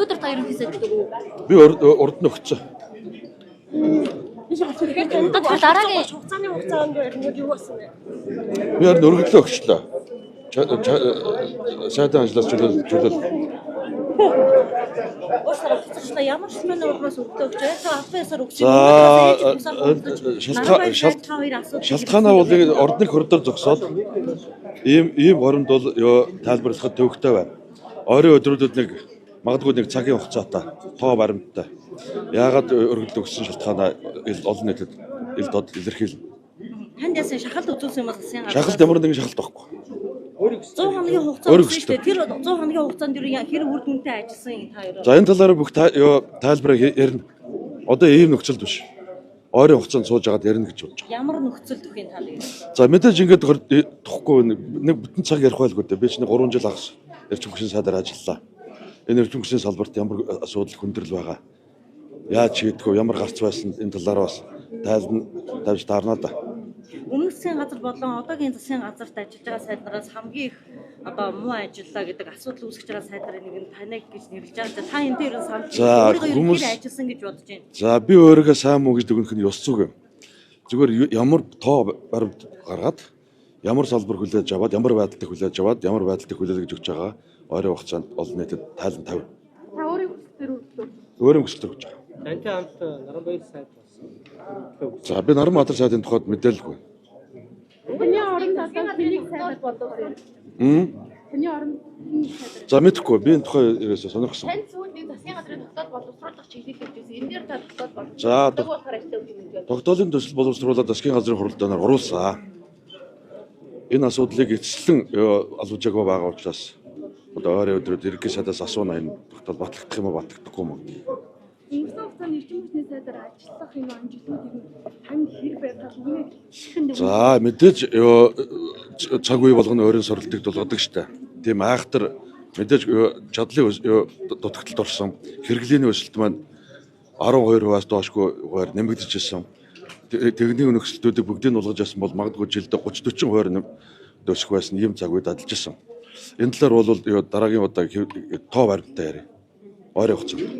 Өнөөдөр та ерөнхий сайд гэдэг үү? Би урд нь өгсөн. Тэгэхээр дараагийн Хугацааны хугацаанд ярина юу болсон бэ? Би харин өргөдлөө өгчлөө. Сайдан ажлаас чөлөөл. Уучлаарай, хоцорчлаа. Ямар ч мэн улмаас өргөдөө өгч байгаа. Албан ёсоор өгсөн. За, шалтгаанаа бол ордны коридор зогсоод ийм горимд бол тайлбарлахад төвөгтэй байна. Ойрын өдрүүдэд нэг магадгүй нэг цагийн хугацаатай тоо баримттай. Яагаад өргөдөл өгсөн шалтгаанаа олон нийтэд ил дод илэрхийлнэ. Танд яасан шахалт үзүүлсэн юм бол засгийн газар. Шахалт ямар нэгэн шахалт байхгүй. 100 хоногийн хугацаа өгсөн шүү дээ. Тэр 100 хоногийн хугацаанд юу хэр үр дүнтэй ажилласан та хоёр. За, энэ талаар бүх тайлбарыг ярина. Одоо ийм нөхцөлд биш. Ойрын хугацаанд сууж агаад ярина гэж бодож байгаа. Ямар нөхцөлд өгөх юм та хоёр? За, мэдээж ингээд тухгүй нэг бүтэн цаг ярих байлгүй дээ. Би чинь 3 жил хагас эрчим хүчний сайдаар ажиллалаа. Энэ эрчим хүчний салбарт ямар асуудал хүндрэл байгаа. Яаж хийдгүү, ямар гарц байсан энэ талаар бас тайлан тавьж таарна да. Өмнөх засгийн газар болон одоогийн засгийн газарт ажиллаж байгаа сайд нараас хамгийн их одоо муу ажиллаа гэдэг асуудал үүсгэж байгаа сайд нарын нэг нь таныг гэж нэрлэж байгаа. Та энэ дээр санал өөрийгөө хэр ажилласан гэж бодож байна? За, би өөрийгөө сайн муу гэж дүгнэх нь ёс зүг юм. Зүгээр ямар тоо баримт гаргаад ямар салбар хүлээж аваад, ямар байдалтай хүлээж аваад, ямар байдалтай хүлээлгэж өгч байгаа ойрын хугацаанд олон нийтэд тайлан тавь. Та өөрийн хүсэлтээр өргөдлөө. Өөрийн хүсэлтээр өгч байгаа. Тантай хамт Наранбаяр сайд болсон. За, би Наранбаатар сайдын тухайд мэдээлэлгүй. Таны оронд одоо хэнийг сайдаар боловсруулах? Таны оронд хэнийг сайдаар? За, мэдэхгүй, би энэ тухай ерөөсөө сонирхсон. Танд сүүлд энэ засгийн газрын тогтоол боловсруулах чиглэл явж байсан. Энэ дээр та тогтоол боловсруулах. За, болохоор ажиллаа гэж юм. Тогтоолын төсөл боловсруулаад засгийн газрын хуралдаанаар оруулсан. Энэ асуудлыг эцэслэн албажаагүй байгаа учраас одоо ойрын өдрүүд ерөнхий сайдаас асууна, энэ тогтоол батлагдах юм уу, батлагдахгүй юм уу. Өнгөрсөн хугацаанд эрчим хүчний сайдаар ажиллах энэ амжилтнууд ер нь танд хэр байгаад үүнийг хэрхэн дүгнэх? За, мэдээж цаг үе болгоно өөрийн сорилтыг дулгадаг штэ. Тийм айхтар мэдээж чадлын дутагдлалд орсон. Хэрэглээний өсөлт маань 12%-аас доошгүй хувиар нэмэгдэж ирсэн. Техникийн нөхцөлтүүдийг бүгдийг нь улгаж ясан бол магадгүй жилдээ 30 40 хувиар өсөх байсан ийм цаг үед адилж исэн. Энэ талаар бол дараагийн удаа тоо баримттай яриа. Ойрын хугацаанд.